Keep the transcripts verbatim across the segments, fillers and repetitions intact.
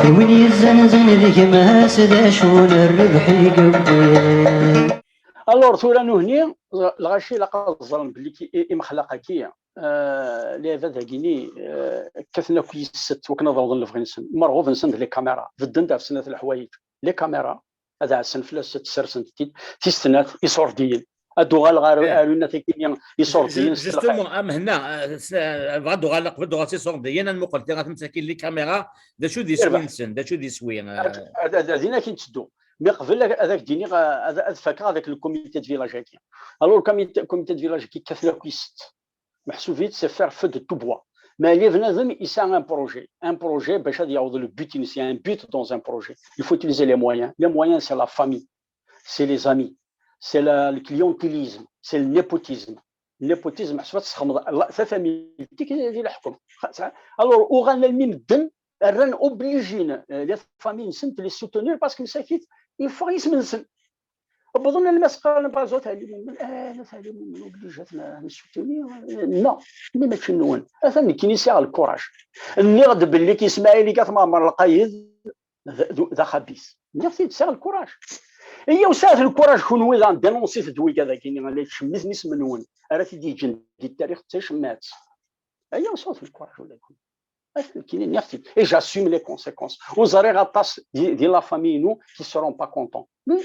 Win yezzanzan d gma-s, d acu n rrbeḥ i yewwi? Alors, tura nuhni, lɣaci ilaq ad ẓren belli ki-, i-, imexlaq-agi, eh, lɛibad-agi-ni, eh, kkaten akk yis-s wakken ad awḍen lebɣi-nsen. Merɣub-nsen d les caméras. Bedden-d ɣef snat leḥwayeǧ. Les caméras, ad ɛassen fell-as, ad ssersen-t-id. Tis snat, iṣurdiyen. Ad uɣaleɣ ar, eh, ar unat-agi-ni, iṣurdiyen. Justement, a Mhenna, eh, s-, eh, bɣa ad uɣaleɣ, qbel ad uɣaleɣ s iṣurdiyen, ad nmuqel tira tamsakin, les caméras, d acu d iswi-nsen, d acu d iswi, eh? Ad, ad, ad, ad, din akin tteddu. Mi qbel ad, ad ak-d-iniɣ, eh, ad, ad fakeɣ avec le comité de village-agi. Alors, le comité, comité de village-agi, kkaten akk yis-s. Meḥsub-it, c'est faire feu de tout bois. Mais les bnadem, il a un projet. Un projet, bac ad yaweḍ le but, il y a un but dans un projet. Il faut utiliser les moyens. Les moyens, c'est la famille, c'est les amis, c'est la, le clientélisme, c'est le népotisme. Le népotisme, meḥsub ad tesxemḍ la, ta famille, di leḥkem. Alors, uɣalen almi medden, rran obligin, euh, les familles-nsent les soutenir parce que msakit, yeffeɣ yisem-nsen. Wwḍen alma s-qqaren, par exemple, Ɛli Mumen, eh, Ɛli Mumen, obligé ad n-, ad nessutenir. Eh, non, mi mačči nwen. Atan nekkini sɛiɣ lkuraj. Nniɣ-d belli k-, Ismaɛil iga tmeɛmer lqayed d, d, d axabit. Nniɣ-t-id, sɛiɣ lkuraj. Iyyaw sɛet lkuraj kunwi daɣen, dénoncit-d wigad-agi-nni, la yettcemmiten isem-nwen, ara t-id-yeǧǧen di tarix d tacemmat. Iyyaw sɛet lkuraj ula d kunwi. Atan nekkini nniɣ-t-id. Et j'assume les conséquences. Ur ẓriɣ aṭas di, di la famille-inu qui seront pas contents. Mais,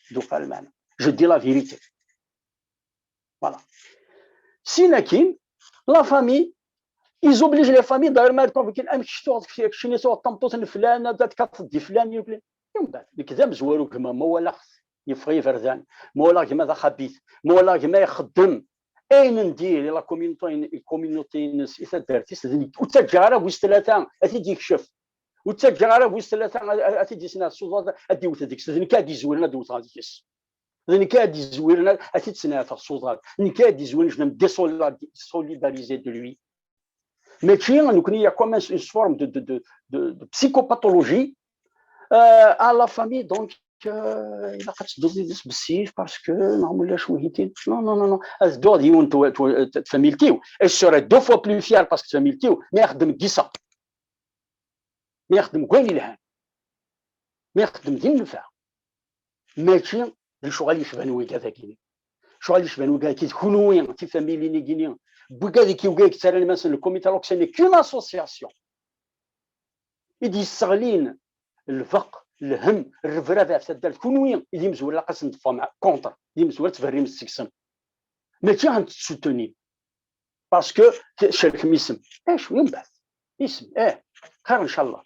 d uqal lmeɛna. Je dis la vérité. Voilà. Sin akin, la famille, ils obligent les familles, d'ailleurs, ma ad convoquer, amek kečč tuɣeḍ, keččini tuɣeḍ tameṭṭut n flan, ad, ad tkafeḍ di flan, yukli. Mbeɛd, nekk d amezwaru gma, ma walaɣ-t yeffeɣ iberdan, ma walaɣ gma d axabit, ma walaɣ gma ixeddem ayen n diri la communauté, communauté-ines i taddart-is, d nekk. Ur ttaǧǧaɣ ara bu s tlata ad t-id-yekcef. Ur ttaǧǧaɣ ara bu s tlata ad, ad, ad t-id-yesneɛt s uḍad, ad d-iwet deg-s. D nekk ad d-izwiren ad d-wteɣ deg-s. D nekk ad d-izwiren ad, ad t-id-sneɛteɣ s uḍad. D nekk ad d-izwiren, je vais me désolidariser, solidariser de lui. Mačči, nekkni, il y a comme une forme de, de, de, de, de psychopathologie, euh, à la famille, donc, euh, ilaq ad tedduḍ yid-s bessif parce que neɣ mulac wihitin. Non, non, non, non. Ad dduɣ d yiwen n twa-, twa-, t-, tfamilt-iw. Et je serai deux fois plus fier parce que tfamilt-iw, mi ixeddem deg iseɣ. Mi ixeddem deg wayen ilhan. Mi ixeddem di nnfeɛ. Mačči d lecɣal yecban wigad-agi-ni. Lecɣal yecban wigad-agi d kunwi, tifamilin-agi-ni. Wigad i k-, wigad yettarran iman-nsen le comité, alors que ce n'est qu'une association. I d-yesseɣlin lbeq, lhem, rrebrab ɣef taddart. Kunwi i d imezwura, ilaq ad sen-teffɣem contre. D imezwura ad tberrim seg-sen. Mačči ad ten-tessutuni. Parce que t-, tcerkem isem. Acu, yumbeɛd. Isem, eh, xir, ncallah.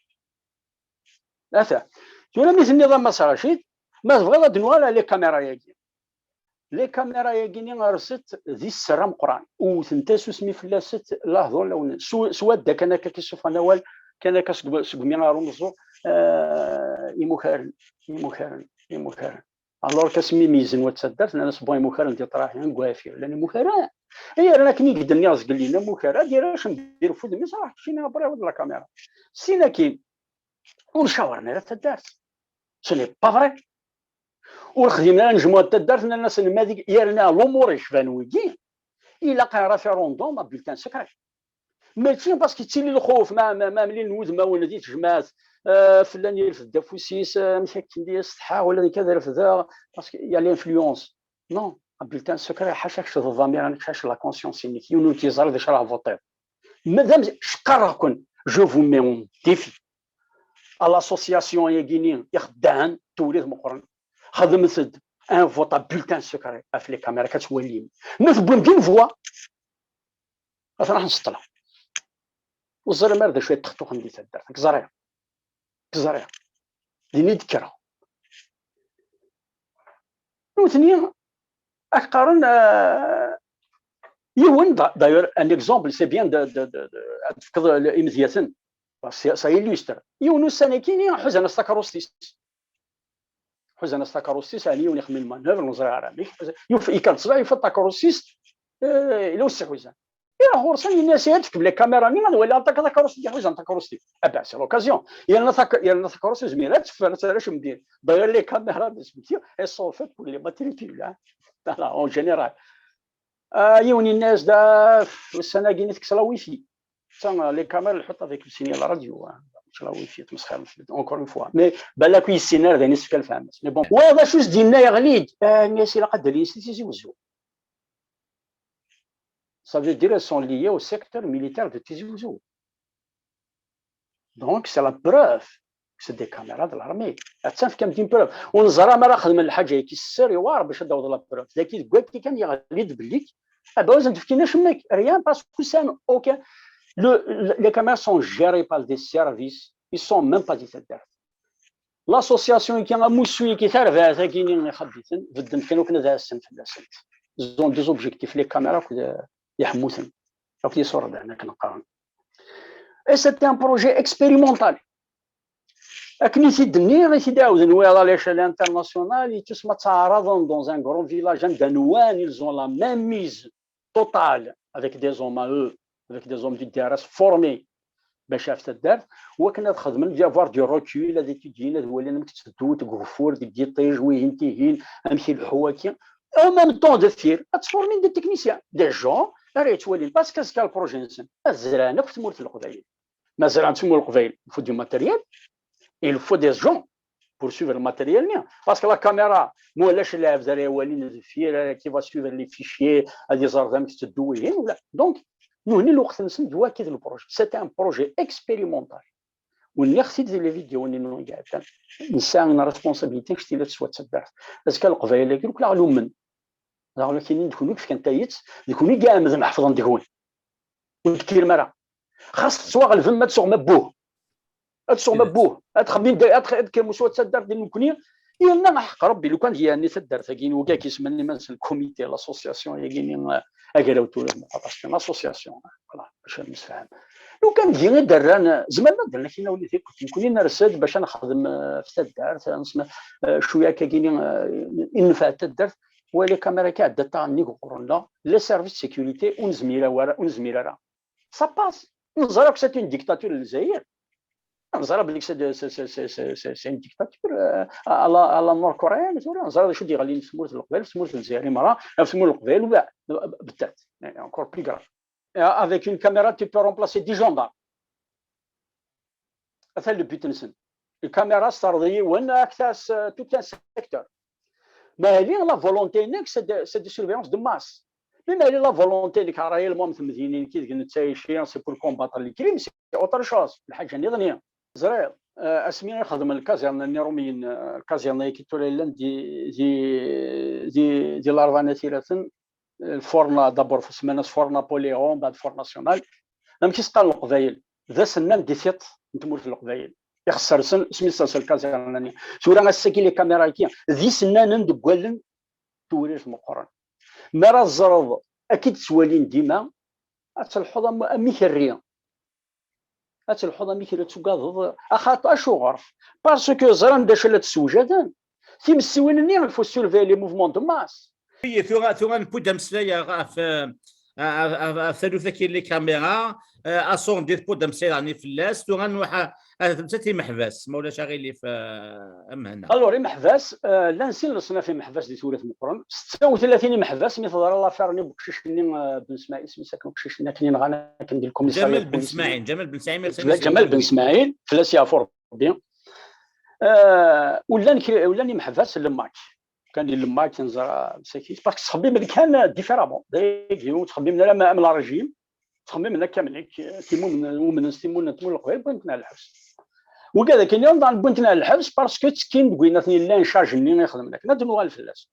Ata. Tura mi tenniḍ a Mass Racid, ma tebɣiḍ ad d-nuɣal ɣer les caméras-agi. Les caméras-agi-ni rset di sser ameqqran. Wwtent asusmi fell-asent, la hdur lawen. S, s wadda kan akka k-issufɣen awal, kan akka seg, seg umi ar umeẓẓuɣ, eh, imukaren, imukaren, imukaren. Alors qu'asmi meyyzen wat taddart, nnan-as bon, imukaren d iṭraḥi, deg uɛafir, llan imukaren. Yerna akken i k-d-nniɣ zgelli, imukaren, ad iracem di refud-nnes, raḥ keččini après, la caméra. Sin akin, ur cawren ara taddart. Ce n'est pas vrai. Ur xdimen ara anejmuɛ n taddart, nnan-asen ma deg, yerna lumuṛ yecban wigi, ilaq un référendum à bulletin secret. Mačči parce que yettili lxuf, ma, ma, ma mlilen wudmawen di tejmaɛt, euh, fell-an yerfed-d afus-is, euh, amek akken di as-tḥa, wala nekk ad refdeɣ, parce que y a l'influence. Non, à bulletin secret, ḥaca kečč d ḍamir, ḥaca la conscience-inek, yiwen ur k-yeẓri d acu ara tvuṭiḍ. Madam, ceqqareɣ-ken, je vous mets en défi. À l'association-agi-ni ixeddaɛen, tewrid meqqren, xedmet-d un vote à bulletin secret ɣef les caméras, ad twalim. Ma tewwim-d une voix, ad ruḥen seṭṭleɣ. Ur ẓriɣ ara d acu ay ṭṭexṭuxen di taddart. Nekk ẓriɣ. Nekk ẓriɣ. Din i d-kkreɣ. Nutni, ad k-qqaren, euh, yiwen, da-, d'ailleurs, un exemple, c'est bien de, de, de, de, ad tefkeḍ imedyaten. Parce que ça illustre. Yiwen ussan-agi, ḥuzan-as takeṛṛust-is. Ḥuzan-as takeṛṛust-is, ɛni yiwen ixemmem manœuvre, ur ẓriɣ ara amek. Yuf-, yekker-d ṣṣbeḥ, yufa-d takeṛṛust-is, eh, ila ur tt-ḥuzan. Iruḥ ɣur-sen, yenna-as, "Ad tefkem les caméras-nni, ad waliɣ anṭak takeṛṛust i d-iḥuzan takeṛṛust-iw." Ah ben, c'est l'occasion. Yerna tak-, yerna takeṛṛust ur zmireɣ ad teffer, ad tt-racem din. D'ailleurs, les caméras, d asmekti, elles sont faites pour les matricules, hein. Voilà, en général. Ah, yiwen yenna-as-d, "Ah, ussan-agi-ni tekkes la wifi." Ça, les caméras, nḥuṭ avec le signal radio, hein. Ttlawi fi tmesxir. Encore une fois, mais balak ur yessin ara d ayen isefka lefhama. Mais bon, wa d acu s-d-yenna yeɣli-d, ah, nni-as ilaq ad d-alin si Tizi Wezzu. Ça veut dire elles sont liées au secteur militaire de Tizi Wezzu. Donc c'est la preuve que c'est des caméras de l'armée. Attan fkan-d une preuve. Ur neẓra ma ara xedmen lḥaǧa-agi s sser yewɛer bac ad d-taweḍ la preuve. Dagi deg wakki kan yeɣli-d belli ah ben ur sen-d-fkin acemma, rien, parce que ça n'a aucun, le, le- les caméras sont gérées par des services, ils sont même pas di taddart. L'association-agi, amussu-agi, tarbaɛt-agi-ni ixadditen, bedden kan akken ad ɛassen fell-asent. Ils ont des objectifs, les caméras akked iḥemmuten, akked isurdan akken qqaren. Et c'était un projet expérimental. Akken i t-id-nniɣ, i t-id-ɛawden wiyaḍ à l'échelle internationale, yettwasemma ttɛaraḍen dans un grand village anda nwan, ils ont la même mise totale avec des hommes à eux, avec des hommes du D R S formés bac ɣef taddart, wakken ad xedmen, avoir du recul, ad étudien, ad walin amek tteddunt deg ugeffur, deg yiṭij, wihin tihin, amek ileḥḥu waki. En même temps, deffir, ad sformin des techniciens, des gens ara yettwalin, parce que azekka le projet-nsen ad zerɛen akk tmurt n Leqbayel. Ma zerɛen tmurt n Leqbayel, il faut du matériel, il faut des gens pour suivre le matériel-nni. Parce que la caméra, ma ulac lɛebd ara iwalin deffir, euh, qui va suivre les fichiers, ad iẓer d amek tetteddu wihin, ula. Donc, nutni lweqt-nsen d waki d le projet. C'était un projet expérimental. Ur nniɣ-t-id di les vidéos-nni iɛeddan. Nesɛa une responsabilité kecc tila teswa d taddart. Azekka Leqbayel-agi, lukan ɣlumen. Daɣen akini d kunwi i yefkan tayet, d kunwi i iɛemmden ḥefḍen deg-wen. Ur d-kkirem ara. Xas tettwaɣelbem, ad tsuɣem abbuh. Ad tsuɣem abbuh. Ad txemmim da, ad tx-, ad tkirem uswa d taddart di nekni. Yerna aḥeqq Rebbi, lukan d yani taddart-agi, wagi i yesman iman-nsen le comité, l'association-agi-ni, eh, agraw tura, l'association, voilà, bac ad nemsefham. Lukan d yi i d-rran, zemren ad d-rren akkin awlid, écoute, nekni ners-d bac ad nexdem, eh, ɣef taddart, ad nesma-, eh, cwiya akkagini, eh, i nnfeɛ taddart, wa les caméras-agi ɛedda ṭṭaɛen nnig uqrun-nneɣ, les services de sécurité ur nezmir ara, ur nezmir ara. Ça passe. Neẓra que c'est une dictature, Lezzayer. Neẓra belli c'est de, c'est, c'est, c'est, c'est, c'est, c'est une dictature, euh, à la, à la nord-coréenne, tura. Neẓra d acu d-yeɣlin s tmurt n Leqbayel, s tmurt n Lezzayer i merra, ɣef tmurt n Leqbayel, u ba-, bettat. Mais encore plus grave. Euh, avec une caméra, tu peux remplacer dix gendarmes. Atan le but-nsen. Lkamira tesserḍ yiwen, ad k-tas, euh, tout un secteur. Ma yella la volonté-nnek, c'est de, c'est de surveillance de masse. Mais ma yella la volonté-nnek, réellement, temdinin ki deg nettɛici, c'est pour combattre le crime, c'est autre chose. Lḥaǧa nniḍen. Ẓriɣ, euh, asmi i xedmen lkazirna n Iṛumiyen, euh, lkazirna-agi tura yellan di, di, di, di Larebɛa n At Yiraten, lfur n, d'abord f ssmana-s fur Napoléon, mbeɛd fur national. Amek i s-qqaren Leqbayel? D asennan di tiṭ n tmurt n Leqbayel. Ixesser-sen, isem-is lkazirna-nni. Tura ass-agi les caméras-agi d isennanen deg wallen n tewrirt meqqren. Mi ara teẓreḍ, ad k-id-ttwalin dima, ad telḥuḍ am, am ikerri. Ad telḥuḍ amek i la tugadeḍ, axaṭer acuɣer? Parce que ẓran d acu la d-ssewjaden. Timensiwin-nni, il faut surveiller les mouvements de masse. Tura, tura newwi-d ameslay ɣef, ɣef, ɣef, ɣef taluft-agi n les caméras, euh, aṣundi tewwi-d ameslay daɣen fell-as, tura nruḥ ar, ar temsalt imeḥbas, ma ulac aɣilif, euh, a Mhenna. Alors, imeḥbas, euh, llan sin leṣnaf imeḥbas di tewrirt meqqren, setta u tlatin imeḥbas mi teḍra l'affaire-nni n uqcic-nni, euh, Ben Smaɛil, isem-is akken uqcic-nni akken i nɣan akken di lkumisarya Ǧamal Ben Smaɛil, Ǧamal Ben Smaɛil, Ǧamal Ben Smaɛil, fell-as yeɛfu Rebbi. Euh, u llan kra, u llan imeḥbas n Lmak. Kan di Lmak, neẓra msakit. Parce que ttxemmimen kan différemment. Dagi, ur ttxemmimen ara am, am la régime. Ttxemmimen akka mlik, timumnen, umnen s timunent n Leqbayel, wwin-ten ar lḥebs. Wigad akken, nniḍen wwin-ten ar lḥebs, parce que ttekkin deg wayen aten yellan charge-nni i xedmen akken. Ad nuɣal fell-as.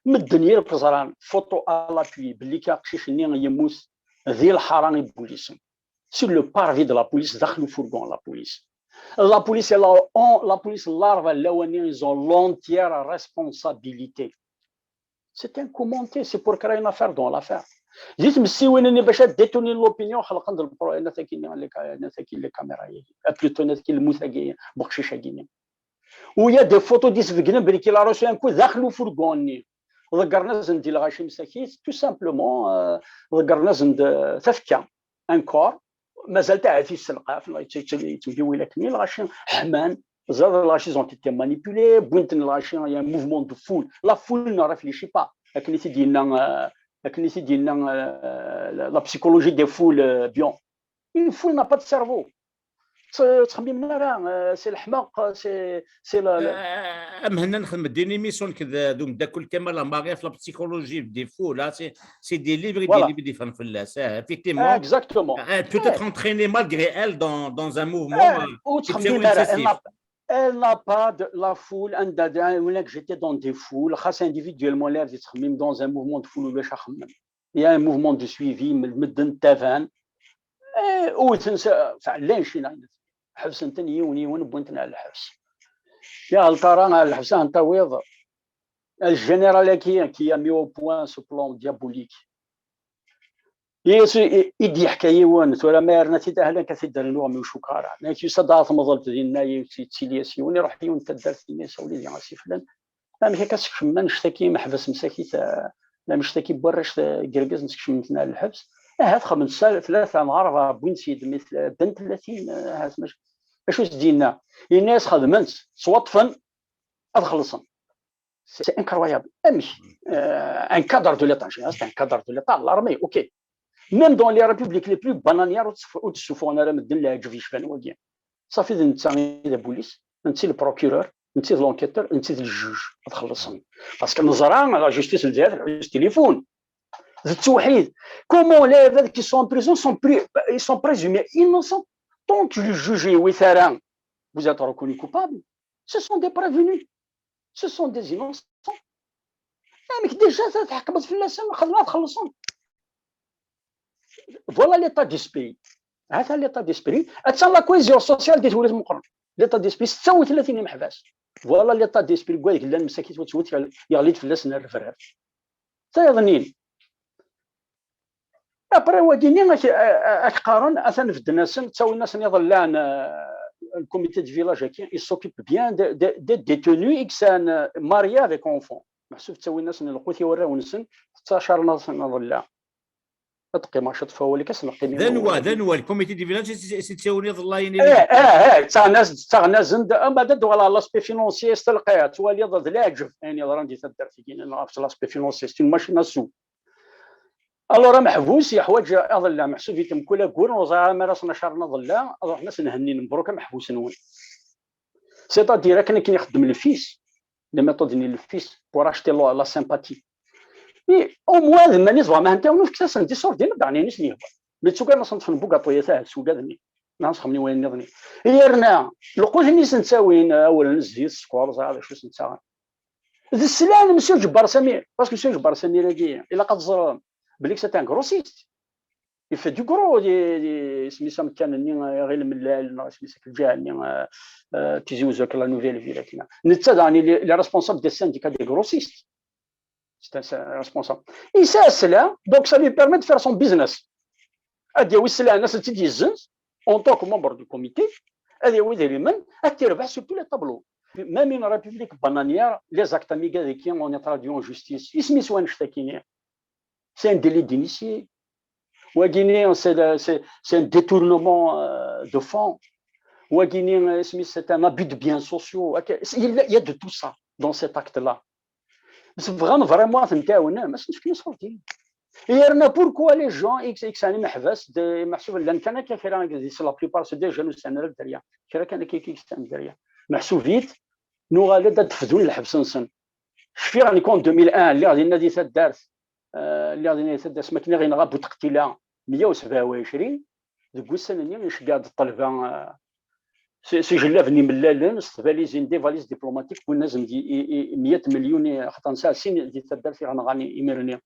Medden yakk ẓran, photo à l'appui, belli kan aqcic-nni yemmut di lḥara ibulisen. Sur le parvis de la police, daxel ufurgon la police. La police, elle a, on, la police n Larebɛa n Lawan, ils ont l'entière responsabilité. C'est un commentaire, c'est pour créer une affaire dans l'affaire. Di tmessiwin-nni bac ad détourner l'opinion, xelqen-d le pro-, nat-agi, nat-agi les caméras, ah, plutôt nat-agi lmut-agi, buqcic-agi. U il y a des photos d-isbeggnen belli qu'il a reçu un coup daxel ufurgon-nni. Ḍeggren-asen-d i lɣaci msakit, tout simplement, euh, ḍeggren-asen-d, euh, tafekka, un corps, mazal taɛet yesselqaf, yett-, yett-, yettembiwil akken, lɣaci ḥman, ẓer lɣaci, ils ont été manipulés, wwin-ten lɣaci, il y a un mouvement de foule. La foule ne réfléchit pas. Akken i t-id-yenna, euh, akken i t-id-yenna, euh, la, la psychologie des foules, euh, Bion. Une foule n'a pas de cerveau. tt- ttxemmimen ara, euh, c'est leḥmaq, c'est c'est la, la- Ah, Mhenna, nexdem-d une émission nekk d d umeddakel Kamal Amari ɣef la psychologie des foules, hein, c'est c'est des livres et des Voilà. livres d-yeffɣen fell-as. Ah, Ah, effectivement, exactement. Elle peut être entraînée malgré elle dans, dans un mouvement. Ah, ur ttxemmim ara, elle n'a elle n'a pas de la foule anda d- win que j'étais dans des foules, xas individuellement la tettxemmim dans un mouvement de foule ulac axemmem. Il y a un mouvement de suivi, medden ttaban. Eh, ur ten-, enfin, llan cci-nni, ḥebsen-ten yiwen yiwen, wwin-ten ɣer lḥebs. Ya hal tara ɣer lḥebs ad tawiḍ le général-agi qui a mis au point ce plan diabolique. I d-yeḥka yiwen, tura ma yerna-t-id ahlan ka t-id-rnuɣ mi ur cukkeɣ ara. Nekk yusa-d ɣer temḍelt dinna, yettili-as yiwen, iruḥ yiwen n taddart dinna, yessawel-d asiflen. Amek akka tsekcmem annect-agi imeḥbas msakit, eh, annect-agi n warrac, eh, n yergazen tsekcmem-ten ar lḥebs? Ahat xedmen sa-, tlata neɣ rebɛa, wwin-tt-id, mi tla-, ddan tlatin, eh, ahat mac-, acu i s-d-yenna? Yenna-yas xedmen-tt, ttwaṭṭfen, ad xellṣen. C'est incroyable. Amek? Euh, un cadre de l'État, c'est un cadre de l'État, l'armée, ok. Même dans les républiques les plus bananières, ur tessuf-, ur d-ssuffuɣen ara medden leɛǧeb yecban wagi. Ṣafi d netta i d abulis, netta i le procureur, netta i d l'enquêteur, netta i d le juge. Ad xellṣen. Parce que neẓra la justice n Lezzayer telḥu s téléphone. D ttewḥid. Comment les évêques qui sont en prison sont, pri- ils sont présumés innocents? Tant que le juge est, vous êtes reconnu coupable, ce sont des prévenus. Ce sont des innocents. Amek déjà tḥekmeḍ fell-asen, xedmen ad xellṣen. Voilà l'état d'esprit. Hata l'état d'esprit. Attan la cohésion sociale di tewrirt meqqren. L'état d'esprit, setta u tlatin imeḥbas. Voilà l'état d'esprit n wadeg llan msakit, ur ttwet yeɣli-d fell-asen rrebrab. Tayeḍnin. Après wagini ak, ak qqaren atan bedden-asen, ttawin-asen iḍellaɛen, euh, le comité de village-agi, il s'occupe bien de, de, des détenus i yesɛan, euh, mariés avec enfants. Meḥsub ttawin-asen lqut i warraw-nsen, ttacarnasen iḍellaɛen. Ad teqqim acu teṭṭef awal-ik, ad s-neqqim d anwa, d anwa le comité de village i s-, i s-ittawin iḍellayen? Eh, eh, eh, ttaɣen-as-, ttaɣen-asen-d, ama d ad d-walaɣ l'aspect financier s telqay, twaliḍ d leɛǧeb ayen yeḍran di taddart-agi, ɣef l'aspect financier, c'est une machine à sous. Alors ameḥbus yeḥwaǧ aḍellaɛ, meḥsub-it mkul aggur, ur ẓriɣ ara ma ara s-nacaren aḍellaɛ, ad ruḥen ad sen-hennin, mebruk ameḥbus-nwen. C'est-à-dire akken akken ixeddem le fils, les méthodes n le fils pour acheter la, la sympathie. Et au moins d mani tebɣam ad ten-tawin, fket-asen-d iṣurdiyen, ad d-ɛnin i sen-yehwan. Mais ttukan ad sen-ṭṭfen bugaṭuyat, ahat s ugad-nni, neɣ ad sen-xedmen wayen nniḍen. Yerna lqut-nni i sen-ttawin, awren zzit, sskeṛ, ẓriɣ d acu i sen-ttaɣen. D slan Monsieur Ǧebbar Samir, parce que Monsieur Ǧebbar Samir-agi, ilaq ad teẓrem belli c'est un grossiste. Il fait du gros, di, di, isem-is amekkan-nni, iɣil Mellal, neɣ isem-is akk lǧiha-nni, euh, euh, Tizi Uzzu, la Nouvelle Ville, akken. Netta daɣen, il est, il est responsable des syndicats des grossistes. C'est un, c'est un responsable. Il sait cela, donc ça lui permet de faire son business. Ad yawi slan, ad tt-id-yezzenz, en tant que membre du comité, ad yawi idrimen, ad t-irbeḥ sur tous les tableaux. Même une république bananière, les actes amicaux qui on est traduit en justice, isem-is wannect-akini. C'est un délit d'initié. Wagini, c'est le, c'est, c'est un détournement, euh, de fonds. Wagini, euh, c'est un abus de biens sociaux. Ok, c'est, il y a, il y a de tout ça dans cet acte-là. Mais c'est vraiment, vraiment, c'est un terme, mais c'est une sortie. Yerna pourquoi les gens x x ani meḥbas de meḥsub llan kan akka kra, la plupart c'est des jeunes ur sɛin ara dderya, kra kan akka i yesɛan dderya. Meḥsub-it nuɣal-d ad d-fdun lḥebs-nsen. Cfiɣ nekk en deux mille un, lliɣ dinna di taddart, euh, lliɣ dinna di taddart, ma kniɣ yenɣa Buteqtila meyya u sebɛa u ɛecrin, deg wussan-nni nceggeɛ-d ṭṭelba, euh, s, s ijellaben imellalen, s tbalizin, des valises diplomatiques, wwin-asen-d i, i, i meyya n melyun, i, xaṭer nesɛa sin di taddart i ɣ-nɣan imir-nni.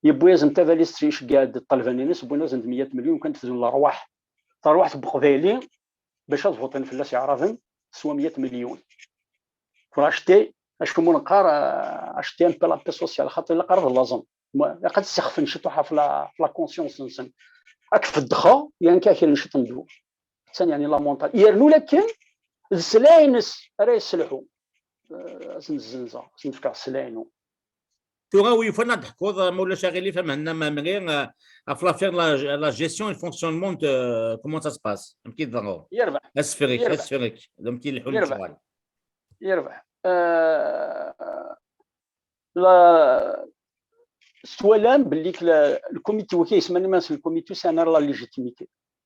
Yewwi-asen-d tabalizt, nceggeɛ-d ṭṭelba-nnes, wwin-asen-d meyya n melyun, kan tefdun lerwaḥ. Tarwiḥt n Uqbayli, bac ad votin fell-as Iɛraben, teswa meyya n melyun. Pour acheter, acku ma neqqar, euh, acheter un peu la paix sociale, xaṭer ilaq ara ad laẓen. Ilaq ad ssixfen ciṭuḥ ɣef la, ɣef la conscience-nsen. Ad k-feddxeɣ, yan kan kra n ciṭ n ddwa. Attan, yeɛni, la mentalité. Yernu lakin, d sslay-ines ara yesselḥu. Euh, ad sen-zzenzeɣ, ad sen-fkeɣ sslay-inu. Tura wi yufan ad d-teḥkuḍ, ma ulac aɣilif, a Mhenna Mamri, euh, ɣef l'affaire de la, la gestion et le fonctionnement de, euh, comment ça se passe, amek i d-teḍru? Yerbeḥ. Asefrek, Yerbeḥ. Asefrek, d amek i leḥḥun Yerbeḥ. lecɣal. Yerbeḥ. Euh, la, s twalam belli la, le comité, waki yesman iman-s le comité, ur sɛin ara la légitimité.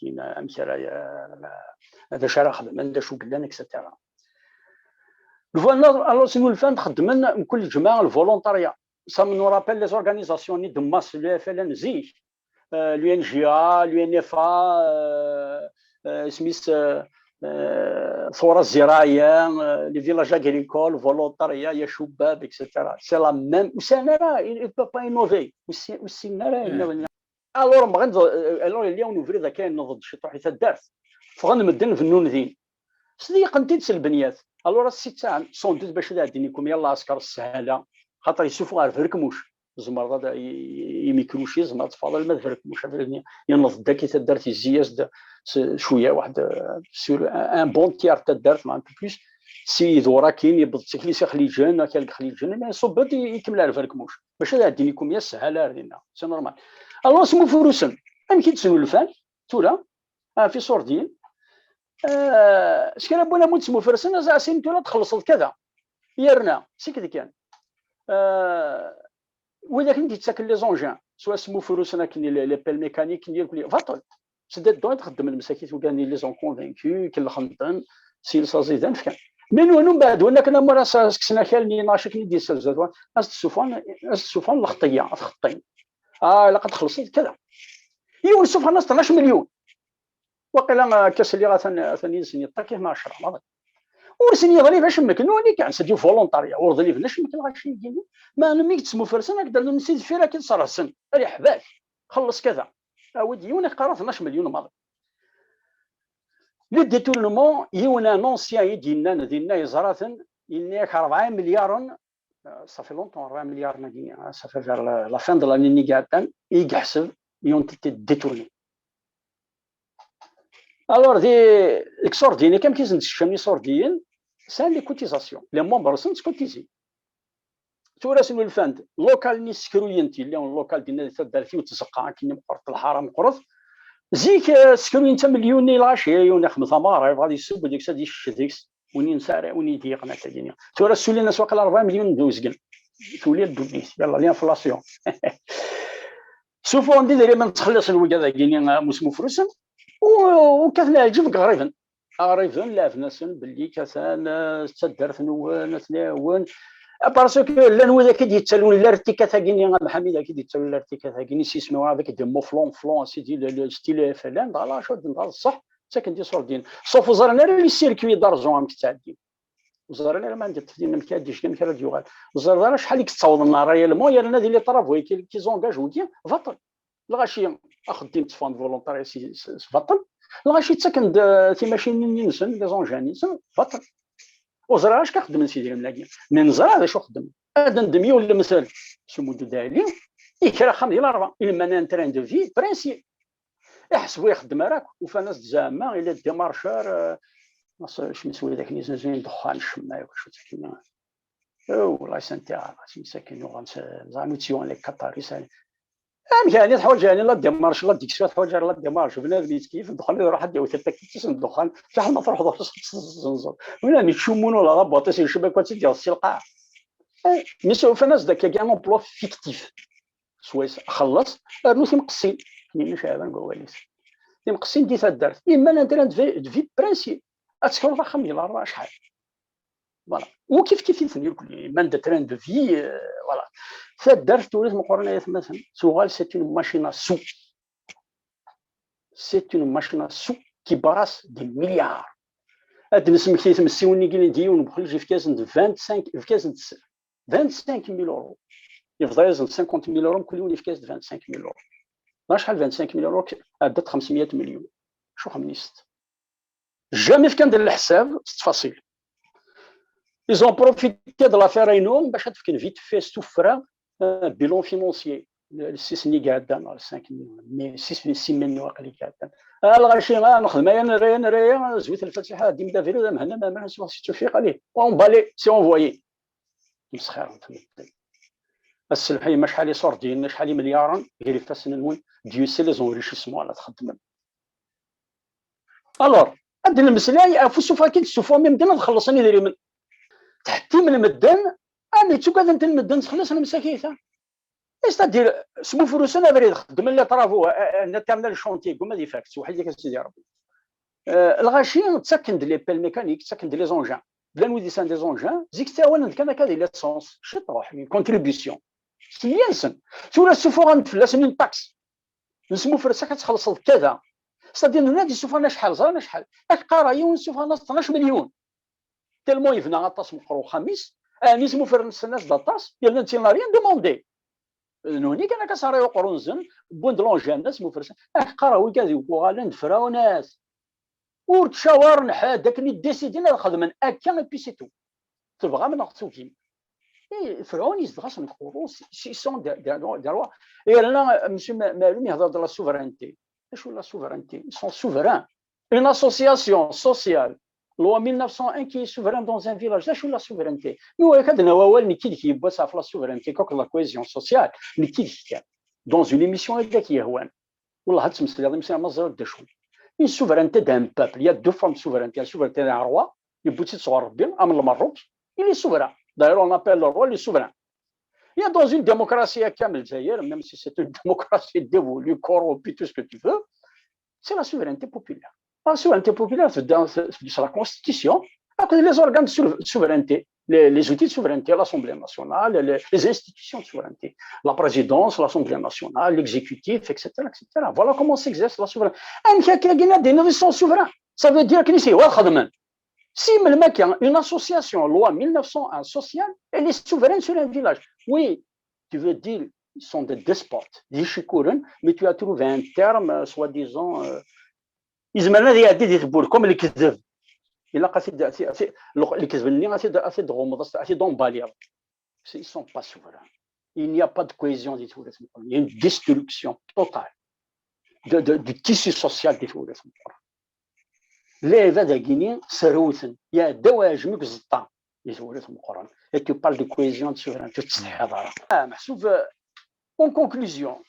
d-in amek ara, d acu ara xedmen, d acu yellan, et cetera. Lvanna, alors, snulfan xeddmen mkul ǧemɛa lvolontariat. Ça me nous rappelle les organisations-nni de masse, l'U F L N zik, euh, l'U N J A, l'U N F A, euh, euh, isem-is, euh, euh, Tura Zirayen, euh, les villages agricoles, volontariat, ya cubab, et cetera. C'est la même. Ur sɛin ara, il ne peut pas innover. Ur ssin ara. Alors, bɣan, alors, yella yiwen ubrid akka yenneḍ-d ciṭuḥ i taddart. Ffɣen medden bennun din. Sḍeyqen-t-id s lbenyat. Alors, ass-a, ttɛan, ṣundit bac ad ɛeddin ikum, yalla ɛesker sshala, xaṭer yessufeɣ ar berkmuc. Tzemreḍ ad, i, i, imikruci, tzemreḍ ad teffɣeḍ alma d berkmuc. Abrid-nni yenneḍ-d akka i taddart, yezzi-yas-d s, cwiya, waḥed, sur un bon tiers n taddart, ma un peu plus. Si d wurakin, yewweḍ-d tikli s Ixliǧen, akka deg Ixliǧen, mais iṣubb-d, i-, ikemmel ar berkmuc. Bac ad ɛeddin ikum, yas sshala ar dinna. C'est normal. Alors, smufrusen. Amek i d-snulfan? Tura, ah, fi ṣurdiyen, ah, s kra n win amu d-smufrsen, as-, as-in tura txellṣeḍ kada. Yerna, siked kan. Ah, widak i d-yettaken les engins, soit smufrusen akken les, les pelles mécaniques, nekkni, baṭel. C'est des dons i txeddmen msakit, ugan, ils les ont convaincus, kellxen-ten, s yiles aẓidan, fkan. Mais nutni, mbeɛd, win akken amur as-, as-kksen akal-nni, neɣ acu akken i d-yesserza, as-d-ssuffɣen, as-d-ssuffɣen lxeṭṭa, ad t-xeṭṭin. Ah, ilaq ad txellṣeḍ kada. Yiwen ssuffɣen-as tnac milyun. Waqila, ah, akka sliɣ atan, atan yid-sen yeṭṭak-it neɣ ɛecra, maḍi. Ur sen-yeḍlib acemmek, nutni kan, c'est du volontariat, ur ḍliben acemmek lɣaci-agi-nni. Meɛna mi yettmufrsen, ad d-rnun si deffir, ad k-id-sserhsen. Riḥ bak, xelleṣ kada. Awi-d yiwen, ad k-qqaren tnac milyun maḍi. Le détournement, yiwen un ancien i d-yennan dinna, yeẓra-ten, yenna-yak rebɛa imelyaren, euh, ça fait longtemps, rebɛa imelyaren-agi, hein, ça fait vers la, la fin de l'année-nni iɛeddan, i yeḥseb, i ont été détournés. Alors, di, deg iṣurdiyen, amek i sen-d-sekcamen iṣurdiyen, sɛan les cotisations. Les membres-nsen ttkuttizin. Tura snulfan-d, local-nni ssekruyen-t, yella un local dinna di taddart-iw, d tzeqqa akken i meqqret, lḥara meqqret. Zik, eh, ssekruyen-t amelyun i lɣaci, yiwen ixdem tameɣra, yebɣa ad yesseww deg-s, ad yecc deg-s. Win yesɛa ara, win i d-yeqqen akka-gini. Tura ssulin-as waqila rebɛa milyun d uzgen. Tuli ddunit, yalla, l'inflation. Suffɣen-d idrimen, ttxelliṣen wigad-agi-ni, ah, musmufrusen, u, u kkaten lɛeǧb deg iɣriben. Iɣriben leɛben-asen belli katan, ah, d taddart-nwen, ad ten-iɛawen. Parce que llan widak i d-yettalun l'articat-agi-ni, a Mḥamed, ak i d-yettalun l'articat-agi-ni, si isem-iw avec des mots flan, flan, sidi, le, le style F L N, dɣa lɣaci ad d-nɣaḍ ṣṣeḥ, ttaken-d iṣurdiyen. Sauf ẓran ara les circuits d'argent amek ttɛeddin. Ur ẓriɣ ara ma anda ṭṭef din amek ara d-yejdi, amek ara d-yuɣal. Ur ẓriɣ ara acḥal i yettawḍen réellement, yerna di les travaux qui, qui s'engagent wigi, baṭel. Lɣaci axeddim tteffɣen volontaires si, si, s baṭel. Lɣaci ttaken-d, eh, timacinin-nsen, les engins-nsen, baṭel. Ur ẓriɣ acu xeddmen s idrimen-agi. Mais neẓra d acu xeddmen. Ad d-neddem yiwen lemtel s Umuddu Dali, iker axxam di Laṛebɛa, il mène un train de vie princier. Iḥseb ur ixeddem ara akk. Ufan-as-d zeɛma il est démarcheur, euh, mas-, cmi s widak-nni zenzun ddexxan, ccemma, yakk acu ttakini. Oh, la santé, ah, si sakin uɣan s-, ẓan ur tt-yuɣen les Qataris, ah. Amek yani teḥwaǧ yani la démarche, la diction teḥwaǧ ara la démarche, bnadem yettkeyyif ddexxan, iruḥ ad d-yawi tatakit-is n ddexxan, fiḥel ma truḥeḍ ɣer-s ad tezzenzeḍ. Win-a mi tcummun ula d abwaṭ-is yecba-k ad tt-id-yaɣ si lqaɛa. Eh, mi s-, ufan-as-d akka un emploi fictif. Swayes xelleṣ, rnu timqessin. Nina Caɛban deg wawal-is. Timqessin di taddart. Iman un train de vie, de vie princier. Ad tekruḍ axxam di Laṛebɛa acḥal. Voilà. U kif kif iten irkelli. Iman un train de vie, euh, voilà. Taddart tura meqqren ay atmaten. Tuɣal c'est une machine à sous. C'est une machine à sous qui brasse des milliards. Ad d-nesmekti timessiwin-agi di yiwen ubeḥlij, yefka-asen-d vingt-cinq, yefka-asen-d vingt-cinq mille euros. Yebḍa-yasen cinquante mille euros, mkul yiwen yefka-as-d vingt-cinq mille euros. D acḥal vingt-cinq mille euros? Ɛeddat xemsmiyat milyun. Acu xemnist? Jamais fkan-d leḥsab s ttfaṣil. Ils ont profité de l'affaire Aynou bac ad fken vite fait s tuffra, euh, bilan financier. Le six-nni iɛeddan, le cinq, mais six, six mai-nni waqil iɛeddan. Ah, lɣaci, ah, nexdem aya, nra aya, nra aya, zwit lfatiḥa, dim d abrid, amhenna, ma, ma, si, si tufiq, allez, on balai, c'est envoyé. Mesxir n tmetti. Ass lḥi, acḥal iṣurdiyen, acḥal imelyaren, gar ifassen-nwen, Dieu sait les enrichissements ara txeddmem. Alors, ad d-nemmeslay ɣef usuffeɣ i d-tessuffɣem i medden ad xellṣen idrimen. Tḥettimem medden, am yettuggaden-ten medden ttxelliṣen msakit-a. C'est-à-dire, smufrusen abrid, xeddmen les travaux, euh, euh, un éternel chantier, gumma ad ifak, ttweḥid-ak a Sidi Rebbi. Euh, lɣaci, ttaken-d les pelles mécaniques, ttaken-d les engins. Llan wid yesɛan des engins, zik ttɛawanen-d kan akka di l'essence, ciṭuḥ, une contribution. Smeyasen. Tura ssufuɣen-d fell-asen une taxe. Nesmufres-ak ad txellṣeḍ kada. C'est-à-dire, nuna d-isuffɣen acḥal, ẓran acḥal. Ak qqareɣ yiwen ssuffɣen-as tnac milyun. Tellement yebna aṭas meqqer uxxam-is, ɛni smufren-as-d aṭas, yerna netta n'a rien demandé. D nutni kan akka sara uqrunzen, wwin-d l'engin-nni, smufres-as. Ak qqareɣ wigad uɣalen d frawnas. Ur ttcawaren ḥedd, akken i décidin ad xedmen akka, et puis c'est tout. Tebɣam neɣ tugim. Eh, Ferɛun yezdeɣ-asen deg uqerru, ils sont des, des, des rois. Yerna, monsieur Ma-, Malum yehder de la souveraineté. Acu la souveraineté? Ils sont souverains. Une association sociale, loi mille neuf cent un, qui est souveraine dans un village. Acu la souveraineté? Mi wara ad nawi awal, nekk yid-k yiwwas ɣef la souveraineté, akked la cohésion sociale, nekk yid-k kan. Dans une émission i d ak-yehwan. Wallah, ad tmeslayeḍ, imsir ma ẓriɣ d acu. Une souveraineté d'un peuple. Il y a deux formes de souveraineté. La souveraineté d'un roi, yewwi-tt-id sɣur Rebbi, am Lmerruk, il est souverain. D'ailleurs, on appelle le roi le souverain. Il y a dans une démocratie, à Kamel Zaïre, même si c'est une démocratie dévolue, corrompue, tout ce que tu veux, c'est la souveraineté populaire. La souveraineté populaire, c'est dans, c'est, c'est la constitution, avec les organes de sou-, souveraineté, les, les outils de souveraineté, l'Assemblée nationale, les, les institutions de souveraineté, la présidence, l'Assemblée nationale, l'exécutif, et cetera, et cetera. Voilà comment s'exerce la souveraineté. Amek akka, ils sont souverains. Ça veut dire que c'est, si melmi akka, une association, loi mille neuf cent un sociale, elle est souveraine sur un village. Oui, tu veux dire, ils sont des despotes, des chikouren, mais tu as trouvé un terme, euh, soi-disant, euh, yezmer ad iɛeddi di tewwurt, comme lekdeb. Ilaq ad t-id-, ad t-, ad t-, lekdeb-nni ad t-id-, ad t-id-tɣummeḍ, ad t-, ad t-id-emballiḍ. Ils sont pas souverains. Il n'y a pas de cohésion di Tewrirt Meqqren. Il y a une destruction totale de, de, du tissu social di Tewrirt Meqqren. Lɛibad-agi-ni srewten, iɛedda uɛejmi deg uẓeṭṭa di Tewrirt Meqqren. Et tu parles de cohésion, de souveraineté, ur tettsetḥiḍ ara. Ah, meḥsub, euh, en conclusion,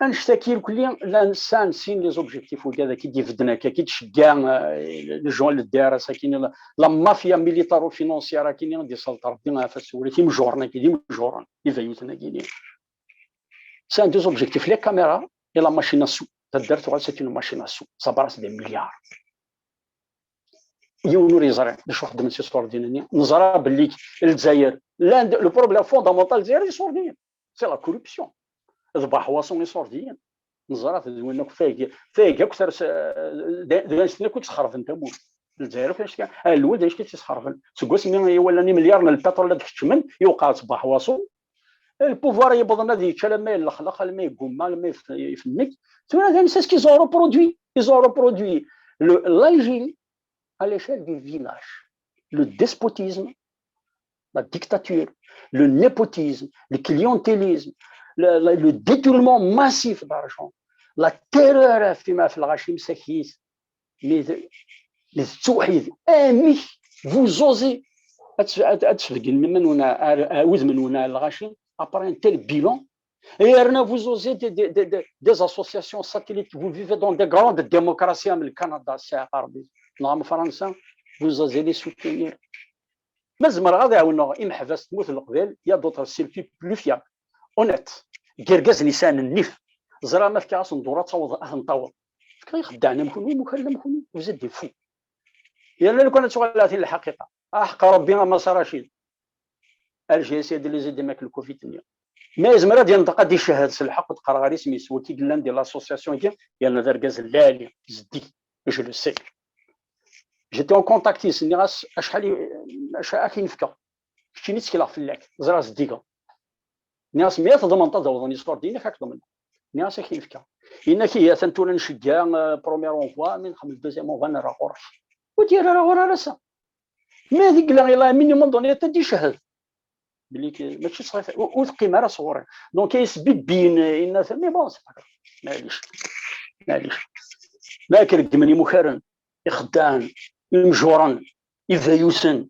annect-agi irkelli llan sɛan sin les objectifs, wigad-agi d-ibedden akka, i d-tcegga, euh, les gens, le D R S-agi, la, la mafia militaro-financière-agi, i d-isselṭ Rebbi ɣef At Tewrirt, imjuren-agi, d imjuren, ibayuten-agi. Sɛan deux objectifs, les caméras et la machine à sous. Taddart tuɣal c'est une machine à sous, ça brasse des milliards. Yiwen ur yeẓri d acu xeddmen s iṣurdiyen-nni. Neẓra belli Lezzayer, l'un de, le problème fondamental Lezzayer, d iṣurdiyen. C'est la corruption. D baḥwaṣu iṣurdiyen. Neẓra-t d win akk tagi, tagi akk ters, d, d anect-nni akk i yesxerben tamurt. Lezzayer akk annect-a, ah, Lwend annect-a i tt-isxerben. Seg wasmi i walan imelyaren n lpiṭrul ad keččmen, iwqeɛ ṣṣbeḥ waṣu. Le pouvoir yewweḍ ad yečč alamma yellexlex, alamma yeggumma, alamma yef-, yefneg. Tura, c'est ce qu'ils ont reproduit. Ils ont reproduit le, l'Algérie à l'échelle du village. Le despotisme, la dictature, le népotisme, le clientélisme, le, le, le détournement massif d'argent, la terreur, fi ma fi lɣaci msakit, mais, mais ttuḥid, amek vous osez ad, ad, ad tesbegnem iman-nwen ar, ar wudem-nwen ar lɣaci, après un tel bilan, et yerna vous osez des, des, des, des, des associations satellites, vous vivez dans des grandes démocraties am le Canada, c'est Arabie, neɣ am Fransa, vous osez les soutenir. Ma zemreɣ ad ɛawneɣ imeḥbas n tmurt n Leqbayel, il y a d'autres circuits plus fiables, honnêtes, deg irgazen yesɛan nnif. Ẓriɣ ma fkiɣ-asen dduṛ ad taweḍ, ad ten-taweḍ. Fkiɣ ixeddaɛen am kunwi, imukaren am kunwi, vous êtes des fous. Yerna lukan ad tuɣal tin lḥaqiqa. Aḥeqq Rebbi a Mass Racid. Alger c'est de les aider avec le covid-nni. Ma yezmer ad yenṭeq ad icehhed s lḥeqq ur d-qqareɣ ara isem-is, wagi yellan di l'association-agi, yerna d argaz lɛali, zeddig, je le sais. J'étais en contact yis, nniɣ-as acḥal i, acḥal ad k-in-fkeɣ. Keččini ttekleɣ fell-ak, ẓriɣ zeddigeɣ. Nniɣ-as mi ara tḍemneḍ ad awḍen iṣurdiyen-ik ad k-ḍemneɣ. Nniɣ-as ad k-in-fkeɣ. Yenna-k ihi atan tura nceggeɛ, euh, premier envoi, mi nxemmem deuxième envoi nerra ɣur-k. Ur d-yerra ara ɣur-i ara ass-a. Mais deg la, il a un minimum donné ad d-icehhed belli k-, mačči ṣṣifa, ur, ur teqqim ara sɣur-i. Donc, yesbibbiyen, yenna-t, mais bon, c'est pas grave. Maɛlic. Maɛlic. Ma ak-reggmen imukaren, ixeddaɛen, imjuren, ibayusen,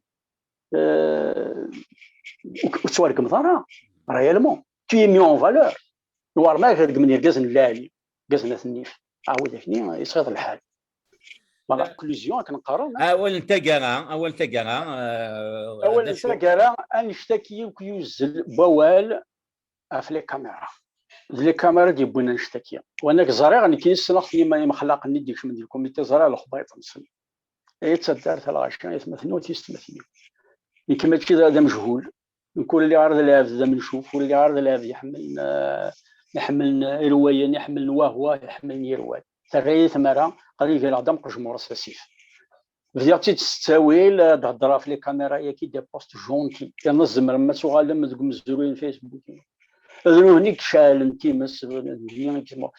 euh, ur, ur tettwaregmeḍ ara, réellement. Tu es mis en valeur. War ma ak-reggmen irgazen n lɛali, irgazen at nnif. Ɛawed akni, yesɣiḍ lḥal. Voilà, inclusion, akken qqaren, hein? Awal n taggara, awal n taggara, euh, Awal d n acu? Taggara, annect-agi akk yuzzel n wawal ɣef les caméras. D les caméras i d-yewwin annect-agi. Wa nekk ẓriɣ, nekkini ssneɣ-ten yima-, imexlaqen i d-ikecmen di lkumiti, ẓriɣ lexbayt-nsen. Ay taddart a lɣaci, ay atmaten-iw, tiyessetmatin-iw. Nekk mačči d, d amejhul. Nekk ur lliɣ ara d lɛebd d amencuf, ur lliɣ ara d lɛebd iḥemmlen, eh, iḥemmlen irwayen, iḥemmlen wahwa, iḥemmlen irwal. Terra-yi tmara, qrib greɣ-d am qejmur s asif. Bdiɣ-tt-id s ttawil, ad d-heddreɣ ɣef les caméras-agi, des postes gentils. Yerna tzemrem ad tuɣalem deg umezruy n Facebook. D nutni i iceɛlen times, d nutni i yesmu-,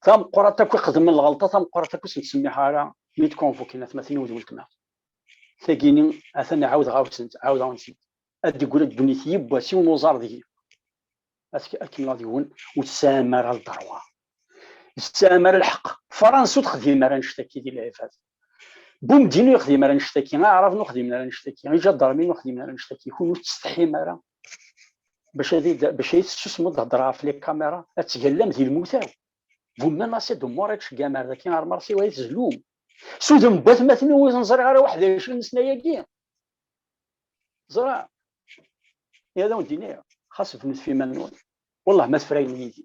tameqqrant akk ixedmen lɣelṭa, tameqqrant akk ur sen-ttsemmiḥ ara, mi d-convoquin atmaten-iw d weltma. Tagini, atan ɛawdeɣ-awen-tt-, ɛawdeɣ-awen-tt-id. Ad d-teggri ddunit yiwwas, yiwen uẓar deg-i. Ad k-, ad kemmleɣ deg-wen, ur tesɛam ara lderwa. Ur tesɛam ara lḥeqq. Fransa ur texdim ara annect-agi di lɛibad. Bumedin ur yexdim ara annect-agi. Aɛraben ur xdimen ara annect-agi. Iǧadarmin ur xdimen ara annect-agi. Kun ur tettsetḥim ara. Bac ad id-, bac ad tessusmeḍ ad hedreɣ ɣef les caméras, ad tgallam di lmut-aw. Vous menacez de mort, ad tceggɛem ar daki ar Marseille, wa tezlum. S udem n watmaten-iw ur ten-ẓriɣ ara weḥd-i acu nesna-agi. Ẓra. Ad awen-d-iniɣ, xas bnut f iman-nwen. Wallah ma tefrayem yid-i.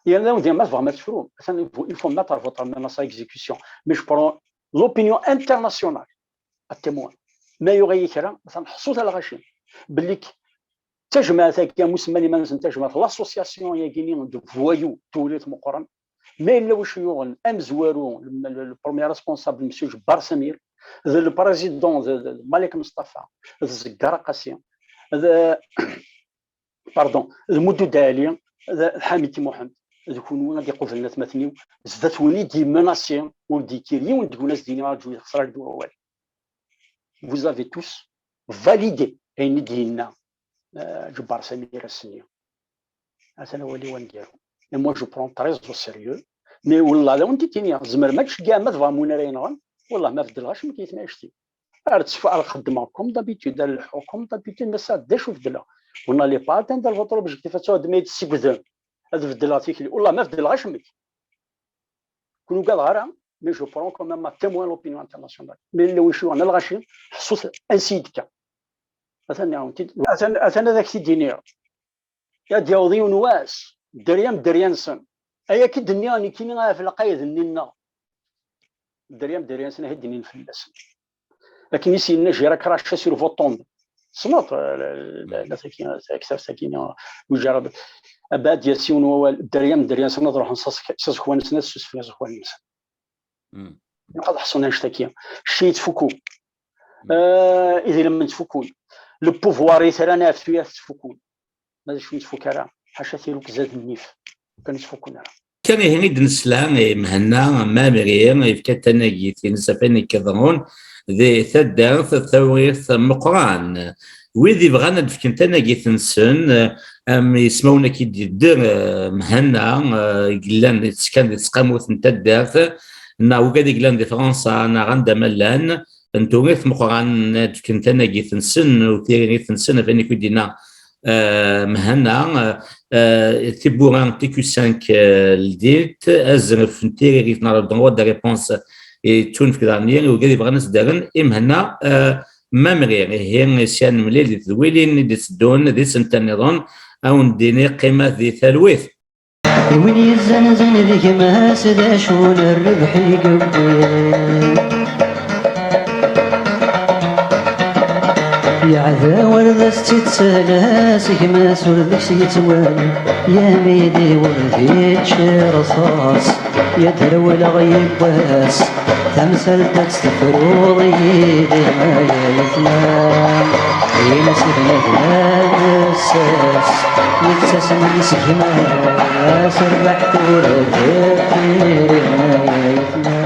Ad awen-d-iniɣ, ma tebɣam ad tefrum, atan, il faut, il faut mettre votre menace à exécution. Mais je prends l'opinion internationale à témoin. Ma yuɣ-iyi kra, atan ḥṣut a lɣaci. Belli k-, tajmaɛt-agi, am usemman iman-nsen tajmaɛt, l'association-yagi-ni de voyous, tewlit meqqren, ma yella wacu yuɣen amezwaru, le, le, le premier responsable, monsieur Jebbar Samir, d le président de, de, de Malik Mustafa, d Zeggar Qasi, d, pardon, d Mudud Ali, d, d Ḥamid Muḥend, d kunwi ad iqublen atmaten-iw, zdat win i d-yemmenasi, ur d-yekkir yiwen deg-wen, ad s-d-iniɣ, rǧu, yexṣer-ak-d wawal. Vous avez tous validé ayen i d-yenna, euh, Jebbar Samir ass-nni. Atan awal-iw aneggaru. Et moi, je prends très au sérieux. Mais wallah, d awen-t-id-iniɣ, tzemrem ad tceggɛem ma tebɣam win ara yenɣen. Wallah, ma beddleɣ acemma deg tmact-iw. Ar ttef-, ar xeddmeɣ comme d'habitude, ar leḥḥuɣ comme d'habitude, ma sɛiɣ d acu beddleɣ. Vous n'allez pas atteindre votre objectif, ad tuɣ d ma yi-d-tessegdem. Ad beddleɣ tikli. Wallah, ma beddleɣ acemma. Kun ugadeɣ ara, mais je prends quand même à témoin l'opinion internationale. Mais yella wacu yuɣen a lɣaci, ḥṣut ansi i d-tekka. Atan, atan, atan ad ak-t-id-iniɣ. Ad d-yaweḍ yiwen wass, dderya am dderya-nsen. Ay akka i d-nniɣ nekkini ɣef lqayed-nni-nneɣ. Dderya am dderya-nsen, ahi d-nnin fell-asen. Akken i s-yenna Jira Cracha sur vos tombes. Tessneḍ, euh, la, la, la, tagi, taktabt-agi, euh, Ujarab. Abad yas yiwen wawal, dderya am dderya-nsen ad ruḥen s aẓek-, s aẓekwan-nsen, ad ssusfen iẓekwan-nsen. Mm. Ilaq ad ḥṣun annect-agi. Cci yettfukku. Euh, idrimen ttfukkun. Le pouvoir i tran ɣef tuyat ttfukkun. Ma d acu yettfuk ara? Ḥaca tirukza d nnif. Kan ttfukkun ara. Kan ihi i d-nesla i Mhenna Mamri, yefka tanagit-ines ɣef wayen i iḍerrun di taddart Tawrirt Meqqran. Wid ibɣan ad d-fken tanagit-nsen, am yismawen akka i d-yedder, eh, Mhenna, eh, i yellan yettekkan di tesqamut n taddart, neɣ wigad i yellan di Fransa, neɣ anda ma llan, n Tewrirt Meqqran, ad d-fken tanagit-nsen u tiririt-nsen, ɣef wayen i d-yenna, eh, Mhenna, eh, tiwwura T Q cinq, eh, ldit, azref n tiririt neɣ le droit de réponse yettunefk daɣen i wigad ibɣan ad s-d-rren i Mhenna, eh, Mamri. Ihi, sya nemlil di tedwilin i d-itteddun di senta nniḍen, a wen-d-iniɣ qqimet di talwit. I win yezzanzan di gma-s d acu n rrbeḥ i yewwi? Yeɛdaw ar d as-tt-ittala, s gma-s ur deg-s yettwali, yamidi ur d-yečči rṣas, yad rewleɣ yiwwas, tamsalt ad tt-tefruḍ yid-i ay ayetma. Ini-as i bnadem ad nessas, yettasem yesgma, aserbeḥ tura d tiri ay ayetma.